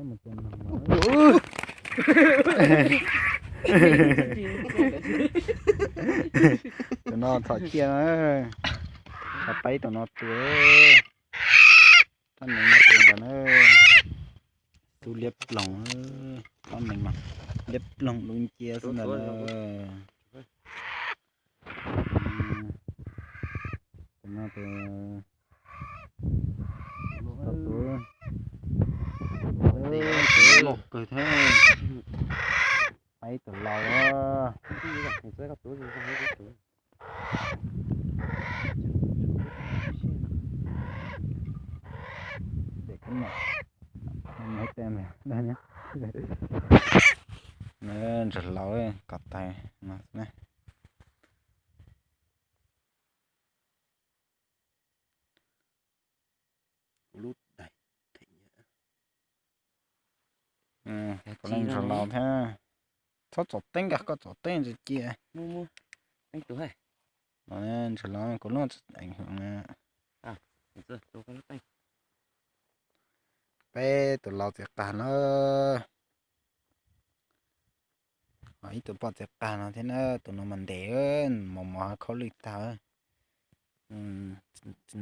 Tus no txhom ciaj na, txhom paib tus no tus, txhom neev no tus ntawd na, tus liab ploog, txhom neev mas liab ploog dub nciab xwb ntag na. Tus no tus, tus, tus loj kawg thiab, paib tus laus. Ntsuag laus kom tais no. Kuv leej ntsuag laus thiab, txhob tsom teeb, koj tsom teeb ntawd cia. Ntsuag laus, kuv lub tsis eev hwm na. Peb tus laus txiv qas na, ib tug poj txiv qas no thiab na, tus no mas ntev, mos mos khaub lig tag.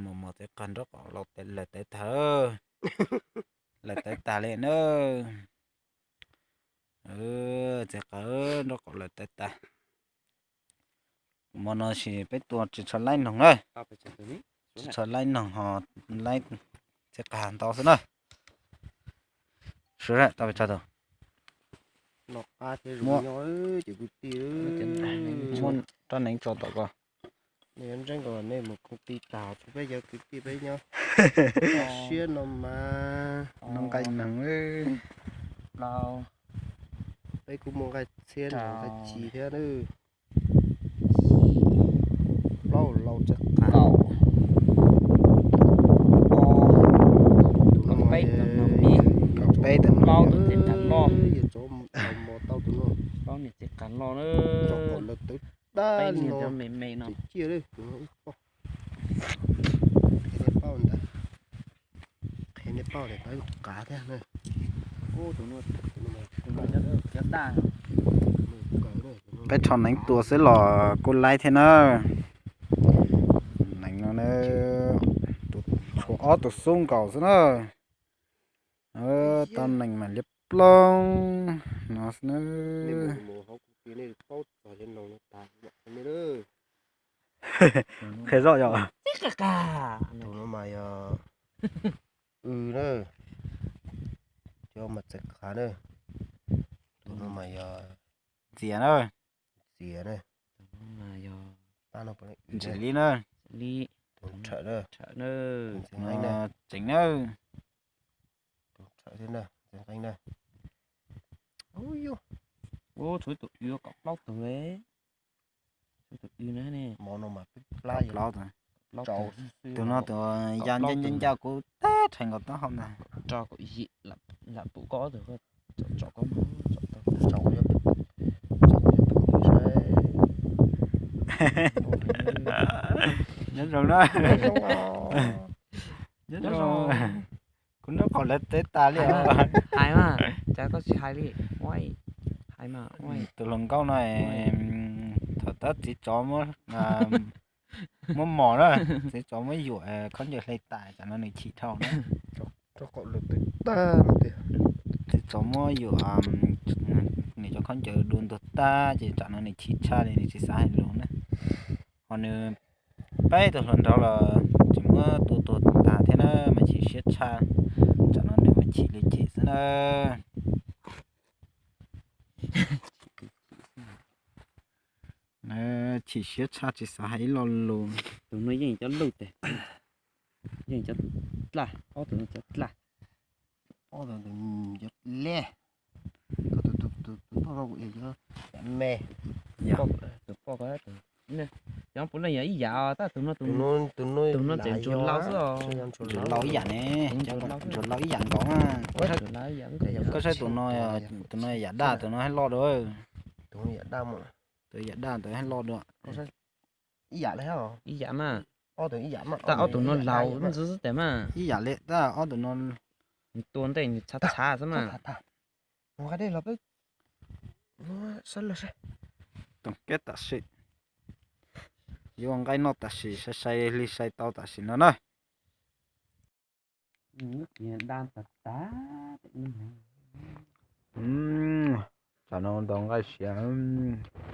Mos mos txiv qas nraub qaum lawm tawv tag, lawm tawv tag li na. Txiv qas nraub qaum lawm tawv tag. Hmo no sis peb tua tsis tshua laib noog na, tsis tshua laib noog ho laib txiv qas ntau xwb na. Sawv daws tau pes tsawg tus? Muab rab neev tso tom ko. Nej ntseeg kom nej mus koom ti tas, peb cov kwv tij peb nyob siab no mas nqa neeg plaub, peb kuj muaj nqaij txhiab nqaij ci thiab na. Plaub laus txiv qas, kaum peb tus no, plaub tus txiv qas loj, plaub niag txiv qas loj na, peb niag cov me me no. Qhia nej paub ntawd, qhia nej paub tias peb qav thiab na. Peb rho neev tua xwb los kuj laib thiab na. Neev no na, tshuav ob tug xub nkaus xwb na. Tau neeg mas liab ploog no xwb na. Qhia zoj yog, tus no mas yog w na, cov mas txiv qas na, tus no mas yog ntxias na, ntxias na, ntsis li na, tus nrhawv na, tseem na, tus nrhawv thiab na, tseem qeeb na. Ub, tshuav tus w kaum plaub tug le. Tus no mas peb plab, tus no tus ya ncaj ncaj kuv tag rhais nkaus taub hau ntag. Lam pum koj tus, tsom koj, tsom koj, tsom koj. Nyob zoo na. Nyob zoo. Kuv nraub qaum lawv teb tas li. Hais mas, cas koj tsis hais li? Hais mas. Tus hluas nkauj no thaum tab txiv tsov muab mos na, txiv tsov muab yuam khaub ncaws hle tas, tsam no nws chim dhau na. Txiv tsov muab yuam nws cov khaub ncaws dua ntuag tag ces tsam no nws chim tshaj li, nws tsis xav hais lus na. Ho nws peb tug hluas nraug los tsis muab tua tuag tas thiab na, mas chim siab tshaj, tsam no nws mas chim li chim xwb na. Chim siab tshaj tsis xav hais ib lo lus. Tus no yeej cov luj tes, yeej cov dlaj, ob tug no cov dlaj. Ob tug cov lej, tus poj no kuv cov me, tus poj ko, cov puav leej yog ib yam, tab tus no, tus no tseem ntsuag laus xwb os. Ntsuag laus ib yam ne, ntsuag laus ib yam nkaus. Koj saib tus no, tus no yam daj, tus no hais loj dua. Tus yam daj ntawd hais loj dua. Ib yam mas, tab ob tug no laus ntxwv xwb tes mas. Ib yam li tab ob tug no, Nws tua ntej nws txhav txhav xwb mas. Mus nqa dej los peb. Toom keb tam sim, yuav nqaij noj tam sim, sai sai li sai tau tam sim no na. Tsam no ntau nqaij siav,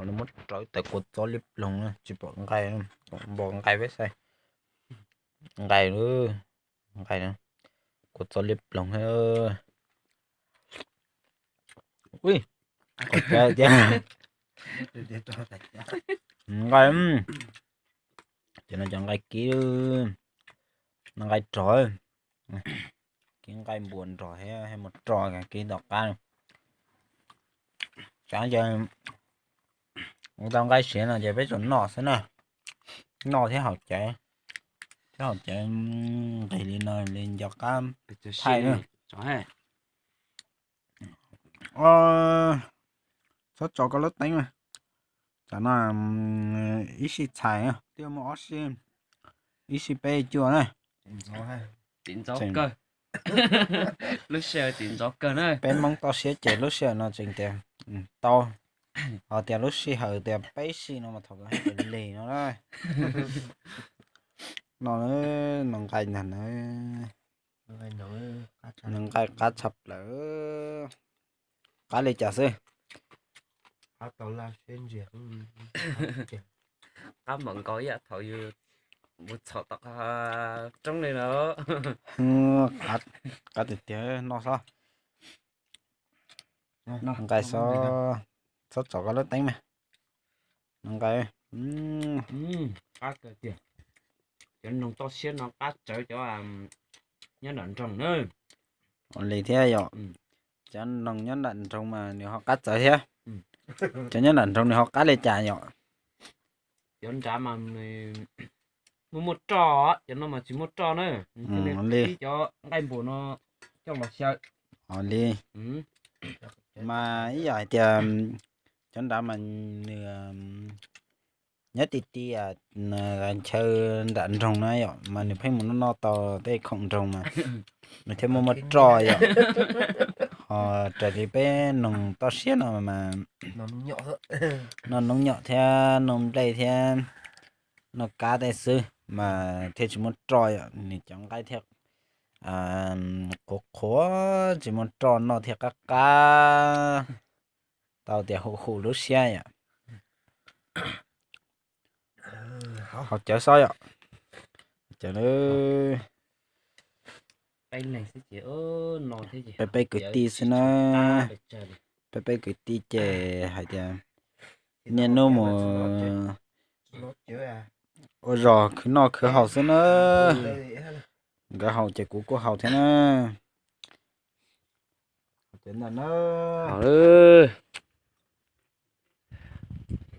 no muab rawv tawm kua txob liab ploog, tsis pom nqaij, npog nqaij peb saib. Nqaij, nqaij, kua txob liab ploog. Ui, qhov cawv tiag. Nqaij, ces no cov nqaij kib, nqaij rog, kib nqaij npua nrog thiab mus roj kib tom qab. Tsam ces ua tau nqaij siav no ces peb tsuas noj xwb na, noj thiab haus cawv, thiab haus cawv nqis li no li nco qab thaij na. Txhob tso koj lub teeb mas, tam no ib sij txhais twb muaj ob sij, ib sij peb cuaj na. Tim ntxov kawg, lub sij hawm tim ntxov kawg na. Peb Hmoob toj siab ces lub sij hawm no tseem tias tau, ho tias lub sij hawm tias peb sij no mas thaum kawg lig no na. No, no nqaij ntag na. No nqaij qab tshaj plaws, qab li cas xwb. Qab npaum nkaus ib yam thaum yus mus txhom tom roob li no. Qab tiag tiag, noj xwb. Nqaij xwb, txhob tso koj lub teeb mas. Nqaij, qab kawg tiag. Cov noog toj siab no qab tsawv cov nyob nram nroog na. Ua li thiab yom. Cov noog nyob nram nroog mas nws ho qab txawv thiab. Cov nyob nram nroog nws ho qab li cas yom. Cov nrad mas muaj muaj roj, cov no mas tsis muaj roj na. Li cov nqaij npua no coj los xyaw. Ua li. Mas ib yam hais tias cov nrad mas nws nyob ti ti nchaw nram nroog na yom, mas nws pheej mus noj noj tau tej khoom nroog mas nws thiaj muaj muaj roj yom. Ho raws li peb noog toj siab no mas noj noob nyom thiab noj nplej thiab noj kab tej xwb mas thiaj tsis muaj roj yom, nws cov nqaij thiaj qhuav qhuav tsis muaj roj noj thiaj qab qab, tau tias hum hum lub siab yom. Haus cawv xwb yom. Cawv, peb peb kwv tij xwb na, peb peb kwv tij ces hais tias niaj hnub mus ua zog khwv noj khwv haus xwb na. Nkawd haus ces kuv kuj haus thiab na.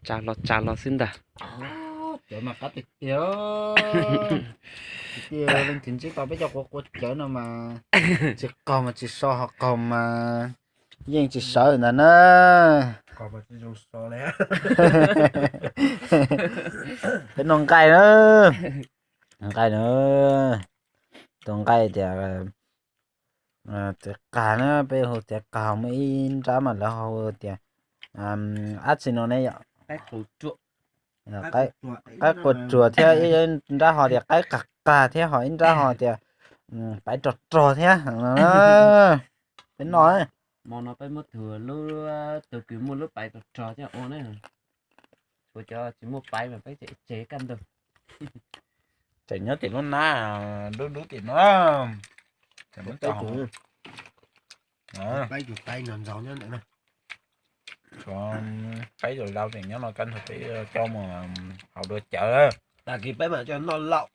Tsa los tsa los xwb ntag. Cawv mas qab tiag tiag. Leej twg ntsib tau peb cov quav quav cawv no mas tsis qaug mas tsis so, ho qaug mas yeej tsis sawv ntag na. Peb noj nqaij na, nqaij na, tus nqaij tias txiv qag na, peb hu txiv qag, muaj ib nrab mas lawv hu tias dab tsi no ne yom. Qaib quas ruas thiab ib nrab ho tias qaib qag qag thiab ho ib nrab ho tias paiv rog rog thiab. Peb noj, hmo no peb muab tus lub, tus kws muaj lub paiv rog rog coj ua na. Ua cov tsis muaj paiv mas peb tseg kaj ntug. Tseem nyob tim lub nab dub dub tim no. Peb tus paiv ntxaus ntxaus nyob ntawm no. Tshuav peb tus lau tseem nyob no, kaj ntug peb coj mus haus dua cawv. Tag kis peb mam coj noj laum.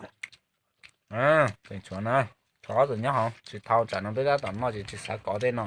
Tseem tshuav na, tshuav ob tug nyob hauv tsis thau, tsam no peb tab tom noj ces tsis xav kov tej no.